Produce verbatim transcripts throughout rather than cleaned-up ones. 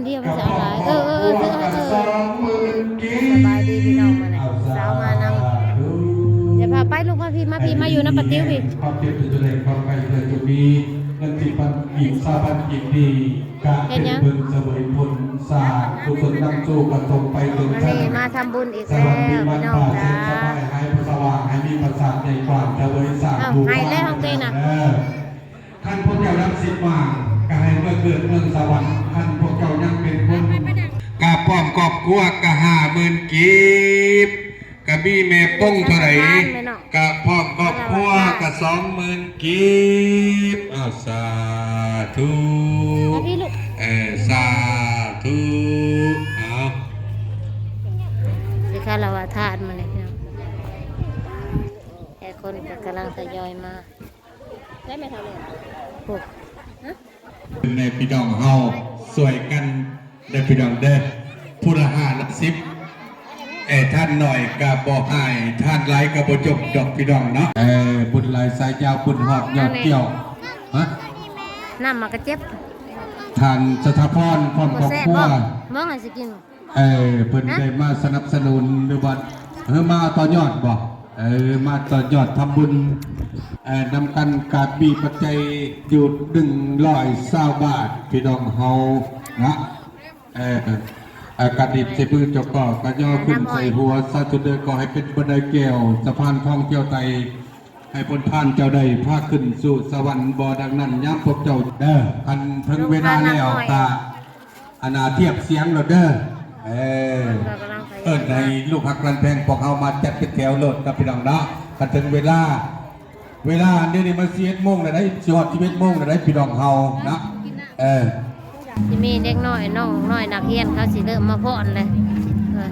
เดี๋ยวมันจะเอาหลาย เออ เออ เออ เออ เออ สองหมื่นกีบ สบายดีพี่น้อง มาเลย เอา สาวมานำ สาธุ เดี๋ยวพาไปลูก มาพี่ มาพี่ มาอยู่นำป้าติ๋วพี่ ความเจ็บจะได้ความไกลเกิดจะมี เงินสิบพันกีบ ซาวพันกีบนี่ กะ เฮ็ดหยัง เป็นบุญเสวยผล สาธุ ส่วนนำโชคก็ส่งไปถึง วันนี้มาทำบุญอีกแล้ว สวัสดีวัน พี่น้อง ป่า จ๋า เส้นสบาย หายพระสว่าง ให้มีประสาทในความเสวยสาธุ เอ้า ให้แล้วของตัวเองน่ะ เด้อ คันพวกเจ้ารักสิบมา ก็ให้เมื่อเกิดเมืองสวรรค์ คันพวกเจ้ายังเป็นคน กะพร้อมครอบครัวกะห้าหมื่นกีบ กะมีแม่ปงเท่าไหร่ แม่น้อง กะพร้อมครอบครัวกะสองหมื่นกีบ อ้าว สาธุ เอาพี่ลูก เออ สาธุ เอา สิคารวะทานมาเลยพี่น้อง แต่คนก็กำลังทยอยมา ได้ไหมคะเนี่ย โอ้ แม่พี่น้องเฮาช่วยกันเด้อพี่น้องเด้อ ผู้ละห้าละสิบ เอ้ย ท่านน้อยก็บ่หาย ท่านหลายก็บ่จบดอกพี่น้องเนาะ เอ้ย บุญหลายสายยาว บุญฮอดยอดเกี่ยว ฮะ น้ำหมากกระเจี๊ยบ ท่านสถาพรพร้อมครอบครัว บ่แซ่บบ่ เบิ่งให้สิกิน เออ เพิ่น ฮะ ได้มาสนับสนุนหรือว่า เออ มาต่อยอดบ่ เออ มาต่อยอดทำบุญ เออ นำกัน กะมีปัจจัยอยู่หนึ่งร้อยซาวบาท พี่น้องเฮานะ เออ เออ กะดิบใส่มือเจ้าก็กะย่อขึ้นใส่หัว สาธุเด้อ ขอให้เป็นบันไดแก้ว สะพานท่องเที่ยวไทย ให้พ้นผ่านเจ้าได้พาขึ้นสู่สวรรค์บ่ ดังนั้นยามพวกเจ้าเด้อ คันถึงเวลาแล้วกะ อันน่าเทียบเสียงแล้วเด้อ เออ เพิ่นก็กำลังขยัน เอิ้นให้ลูกฮักหลานแพงพวกเฮามาจัดเป็นแถวโลดนะพี่น้องเนาะ คันถึงเวลา เวลาอันนี้นี่มันสิบเอ็ดโมงแล้วได้ สิฮอดสิบเอ็ดโมงแล้วได้พี่น้องเฮานะ เออ สิมีเด็กน้อยน้องน้อยนักเรียนเขาสิเริ่มมาฟ้อนเลย เออ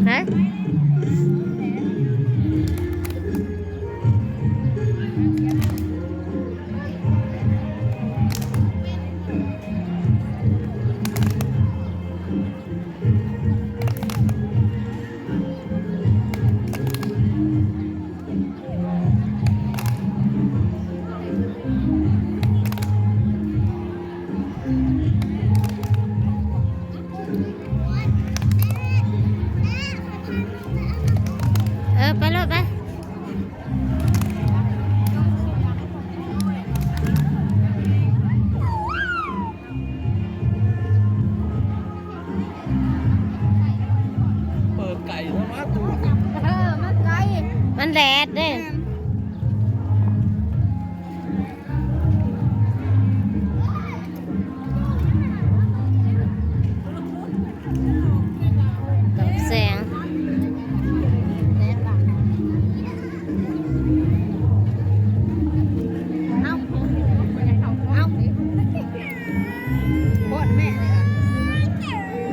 ฮะ เออ ไปโลดไป เปิดไก่แล้วมาตูด เออ มันไกล มันแดดเด้ กับแสง เอา เอา โคตรแม่เลยอะ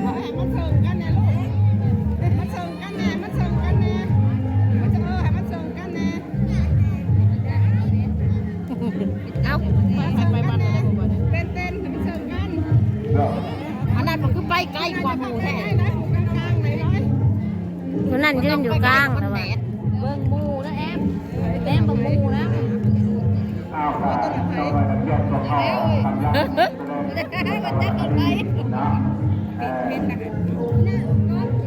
เอาให้มันเชิงกันแน่ลูก มันเชิงกันแน่ มันเชิงกันแน่ มันจะ เออ ให้มันเชิงกันแน่ เอา ไปบ้านไหนได้บ่บ่เนี่ย เต้นเต้นให้มันเชิงกัน อันนั้นมันคือไปไกลกว่าหมู่แท้ ได้ได้หมู่กลางๆไหนร้อย คนนั้นยืนอยู่กลางแล้วว่ะ เบิ่งหมู่นะแอม แอมเบิ่งหมู่นะ อ้าว ครับ ต่อไปนักเรียนพวกเขากำลังแสดง มันจะเกิดอะไร นะ เอ่อ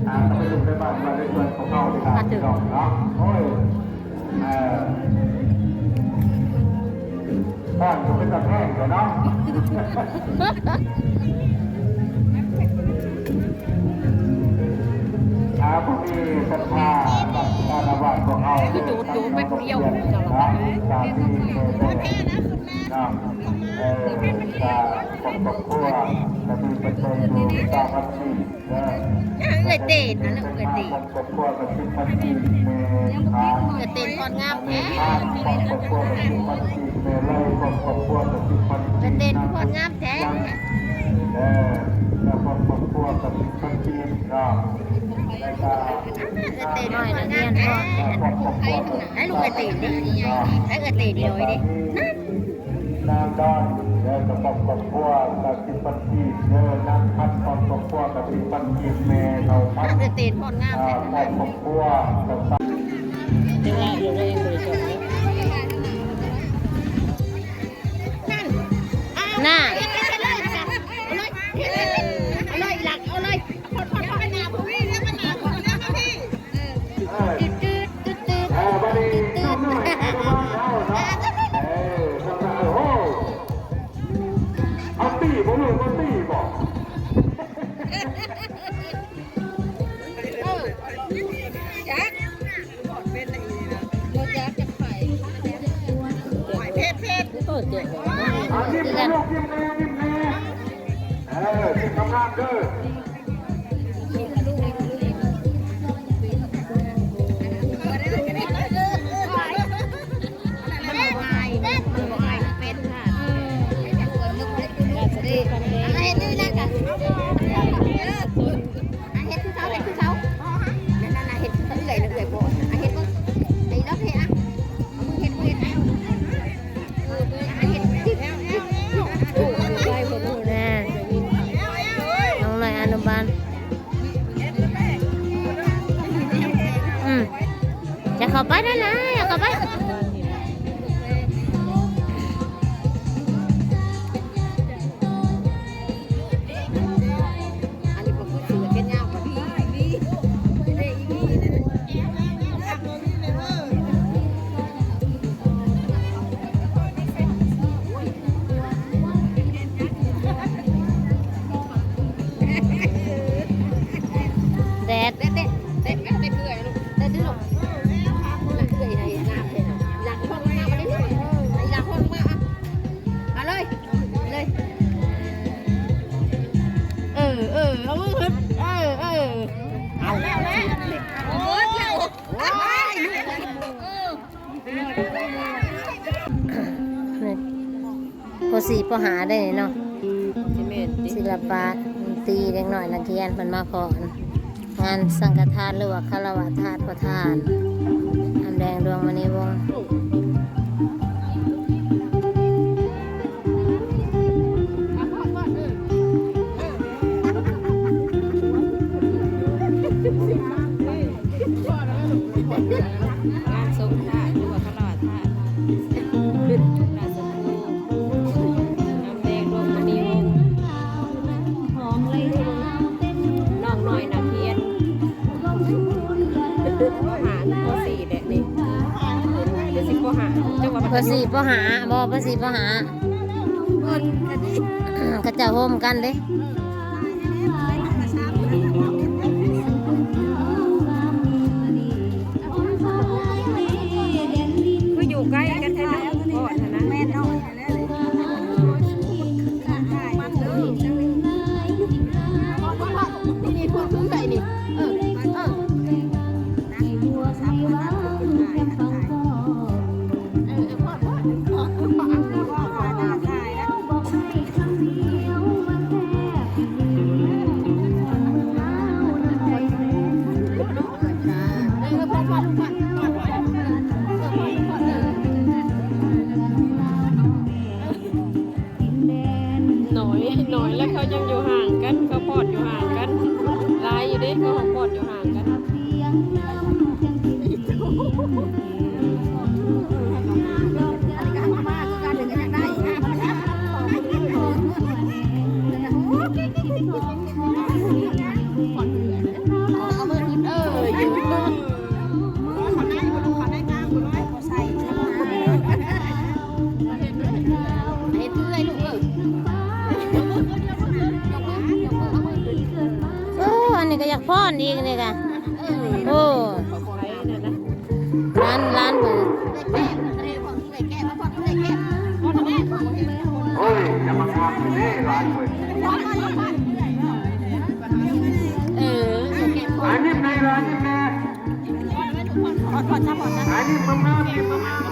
อ่า ก็ไปดูไปบ้านมาในส่วนของเขาดีกว่า มาถึง เนาะ โอ้ย เอ่อ บ้านก็เป็นตะแพงเลยเนาะ อาผู้มีศรัทธากับคารวะของเรา คือโจโจแป๊บเดียว เนาะ ตามที่เคยได้ เนาะ เออ จะครอบครัวจะมีปัจจัยอยู่เก้าพันสี่เด้อ เอื้อยเต้นนะ เอื้อยเต้น ครอบครัวกับสิบพันสี่แม่ค้า เอื้อยเต้นพอดงามแท้ แม่ค้าครอบครัวกับสิบพันสี่แม่ไร่ครอบครัวกับสิบพันสี่ เอื้อยเต้นพอดงาม เนาะ เออเตะน้อยนักเรียนพ่อ ให้ลูกเออเตะดิ ให้เออเตะเดียวไว้ดิ นางดอนเด้อ กับครอบครัว กับสิบพันกีบเด้อ นางพัด ครอบครัว กับสิบพันกีบ แม่เฒ่าพัด เออเตะพอดงาม อ่า ครอบครัว กับ แต่ว่าอยู่ในบริษัทนะ นั่น น่า เอาเลย เอาเลย เอาเลย หลัก เอาเลย พอด พอด พอด หน้าผมนี่ แล้วก็หน้าผม แล้วก็พี่ เออ ตึ๊ด ตึ๊ด ตึ๊ด ตึ๊ด เออ บัดนี้ ตึ๊ด น้องน้อย อนุบาลเฮาเนาะ เออ น้องน้อย โอ้ เอาตี้บ่ลูก เอาตี้บ่ เออ จัก เป็นอะไรนะ บ่จักจักไผ ไผ เพชร เพชร โอ้ย เจ๋ง อ่ะ ยิ้มแน่ลูก ยิ้มแน่ ยิ้มแน่ เออ เป็นกำลังเด้อ มันบ่อาย มันบ่อายเป็นค่ะ ราชบุรี อ่ะ เฮ็ดนี่นะจ๊ะ อ่ะ เฮ็ดคือเขา เฮ็ดคือเขา นั่นน่ะ เฮ็ดคือเขา เอื่อยนะ เอื่อยบ่ อ่ะ เฮ็ดเบิ่ง ไอ้ล็อกเฮ็ด อ่ะ เอามือเฮ็ด มือเฮ็ด อ่ะ เออ เบิ่ง อ่ะ เฮ็ด อ่ะ น้องน้อยอนุบาล อืม อย่าเข้าไปนั่นนะ อย่าเข้าไป อันนี้ผมพูดถึงแค่ยาวกว่าพี่ พี่ พี่ พี่ แดด เตะ เตะ เตะ เตะเพื่อยลูก เตะดื้อลูก เพื่อยในน้ำเลยนะ หลังห้องน้ำมาได้ลูก หลังห้องมา อ่ะ มาเลย เลย เออ เออ เอามือขึ้น เออ เออ เอาแล้ว แล้ว โอ้ย โอ้ย ป.สี่ ป.ห้า ได้เนาะ สิแม่นติ ศิลปะดนตรีเด็กน้อยนักเรียนเพิ่นมาฟ้อน งานสังฆทานหรือว่าคารวะทานประธาน อำแดง ดวงมณีวงศ์ งานสงฆ์พระหรือว่าคารวะทาน ราชครู นำแดงดวงมณีวงศ์ น้องน้อยนักเรียน ป.ห้า ป.สี่ แหละนี่ คือสิ ป.ห้า จังหวะ ป.สี่ ป.ห้า บ่ ป.สี่ ป.ห้า เขาเจ้าโฮมกันเด้ คืออยู่ใกล้กันแท้เนาะ พ่อนะ แม่นเนาะ นี่พูดถึงใดนี่ เออ เออ น้อย น้อย แล้วเขายังอยู่ห่างกัน เขาพอดอยู่ห่างกัน หลายอยู่เด้ เขาพอดอยู่ห่างกัน เฮ็ดเอื้อยลูกเอ้ย เออ อันนี้ก็อยากฟ้อนอีกนี่กะ โอ้ ร้าน ร้านเบอร์ โอ้ย อย่ามางามอยู่นี่ร้านเว้ย เออ ร้านนี้ในร้านนี้แม่ อันนี้ประมาณนี้ประมาณ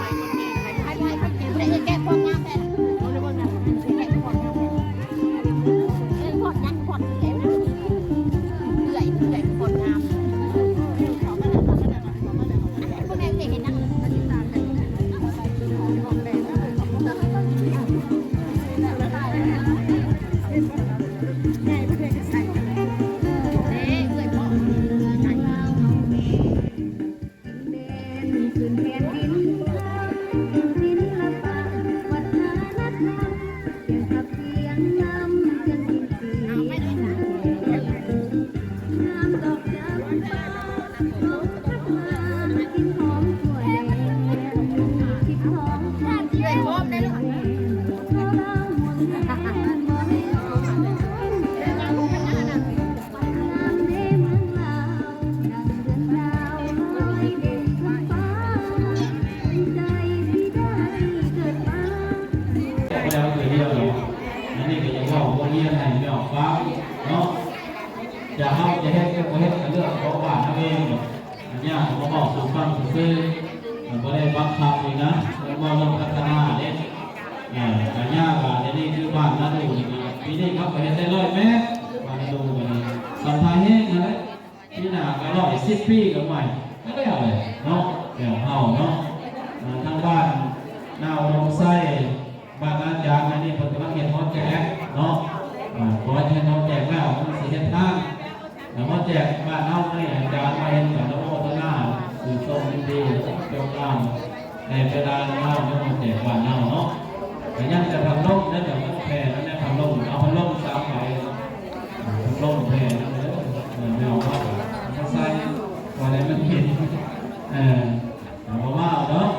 เออ พอดยัง พอด เอื่อย เทื่อเดียวเนาะ อันนี้ก็อยากเว้าบทเรียนให้พี่น้องฟังเนาะ จะเฮาจะเฮ็ดหรือบ่เฮ็ดก็เรื่องของบ้านเฮาเองเนาะ อันเนี้ยผมก็บอกสู่ฟังซื่อๆ มันบ่ได้บังคับเลยนะ มันบ่ลงพัฒนาเด้ เอ่อ ก็ยากว่าเดี๋ยวนี้คือบ้านนาดูนี่ก็ปีนี้เขาก็เฮ็ดได้ร้อยเมตร บ้านนาดูก็นี่ สันทาแห้งนั่นแหละ ปีหน้าก็ร้อยสิบปีก็ใหม่ ก็แล้วเลยเนาะ แล้วเฮาเนาะ อ่า ทางบ้านนาอุดมไซ บ้านอาจารย์อันนี้เพิ่นกำลังเฮ็ดฮอดแจกเนาะ อ่า ขอให้เฮ็ดฮอดแจกแล้วมันสิเฮ็ดทาง แล้วฮอดแจกบ้านเฮานี่อาจารย์มาเฮ็ดกับนโมทนา คือส่งยินดีจบงาน แต่เวลาเฮาเฮาฮอดแจกบ้านเฮาเนาะ แต่ยังจะพัดลมนะ แต่มันแผ่นั่นแหละ พัดลม เอาพัดลมสามใบ อ่า พัดลมแผ่นั่นเลย เออ ไม่เอามา เอามาใส่ พอได้มันเห็น เออ เอามาเอาเนาะ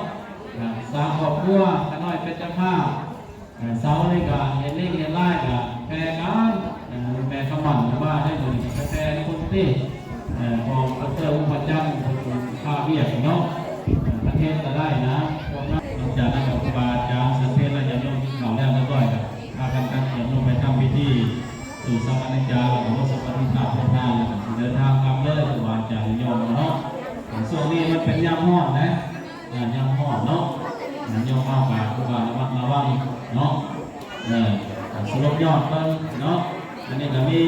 อ่า สามครอบครัว ขะน้อยเป็นเจ้าภาพ เอ่อ เสาร์นี่ก็เห็นลิงเห็นลายก็แผ่กัน เอ่อ แม่คำมั่นมาได้มื้อนี้ก็แผ่ในพื้นที่ เอ่อ ของดอกเตอร์วงศ์พระจันทร์ เพิ่นพาเวียกเนาะ เอ่อ ประเทศก็ได้นะ พวกนั้น หลังจากนั้นก็ครูบาอาจารย์ฉันเพลแล้วญาติโยมกินข้าวแล้วเรียบร้อยก็พากันจัดเตรียมลงไปทำพิธีสู่สวรรค์นิจจา แล้วก็ลดสวรรค์นิพพานพระพาแล้วก็สิเดินทางกลับเลยครูบาอาจารย์โยมเนาะ เอ่อ ช่วงนี้มันเป็นยามร้อนนะ อ่า ยามฮ้อนเนาะ อ่า ยามฮ้อนก็คือว่าระมัดระวังเนาะ เออ สรุปยอดเพิ่นเนาะ อันนี้ก็มี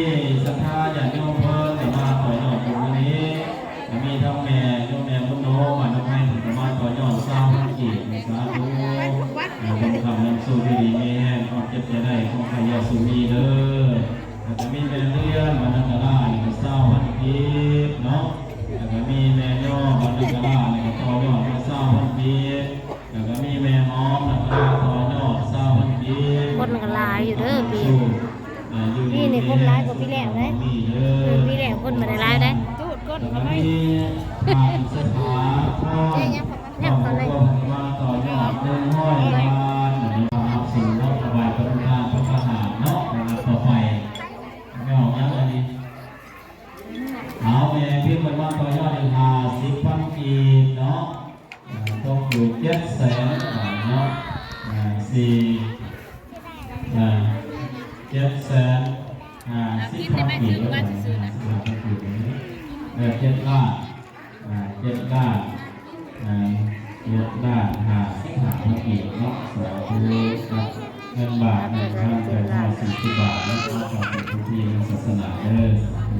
ศรัทธาญาติโยมเพิ่นก็มาต่อยอดบุญมื้อนี้ ก็มีทั้งแม่โยมแม่บุญโนบ้านน้องไม้เพิ่นก็มาต่อยอดซาวพันกีบ สาธุ อ่า บุญคำนำสู่อยู่ดีมีแฮง ความเจ็บอย่าได้ ความไข้อย่าสู่มีเด้อ แล้วก็มีแม่เลี้ยงบ้านนาคารานี่ก็ซาวพันกีบเนาะ แล้วก็มีแม่ย่อบ้านนาคารานี่ก็ต่อยอดมาซาวพันกีบ แล้วก็มีแม่หอมนาคาราต่อยอดซาวพันกีบ คนก็หลายอยู่เด้อปี อ่า อยู่ดี ปีนี้คนหลายกว่าปีแรกเด้ มีเด้อ เออ ปีแรกคนบ่ได้หลายเด้ ตูดก้น แล้วก็ เขาไว้ มีทางสถาพร เนี่ยเขาเลย ครอบครัวพันมาต่อยอดหนึ่งร้อยบาท อันนี้มารับสู่รถถวายพระทานพระทหารเนาะ นะครับ ต่อไป ไม่ออกยังอันนี้ เอาแม่พิมพ์เพิ่นมาต่อยอดอีกห้าสิบพันกีบเนาะ อ่า ตกอยู่เจ็ดแสนบาทเนาะ อ่า สี่ อ่า เจ็ดแสนห้าสิบพันกีบ เออ เจ็ดล้าน อ่า เจ็ดล้าน อ่า เจ็ดล้านห้าสิบห้าพันกีบเนาะ สาธุครับ เงินบาทหนึ่งพันแปดร้อยสี่สิบบาท แล้วก็ทำเป็นพิธีทางศาสนาเด้อ สาธุ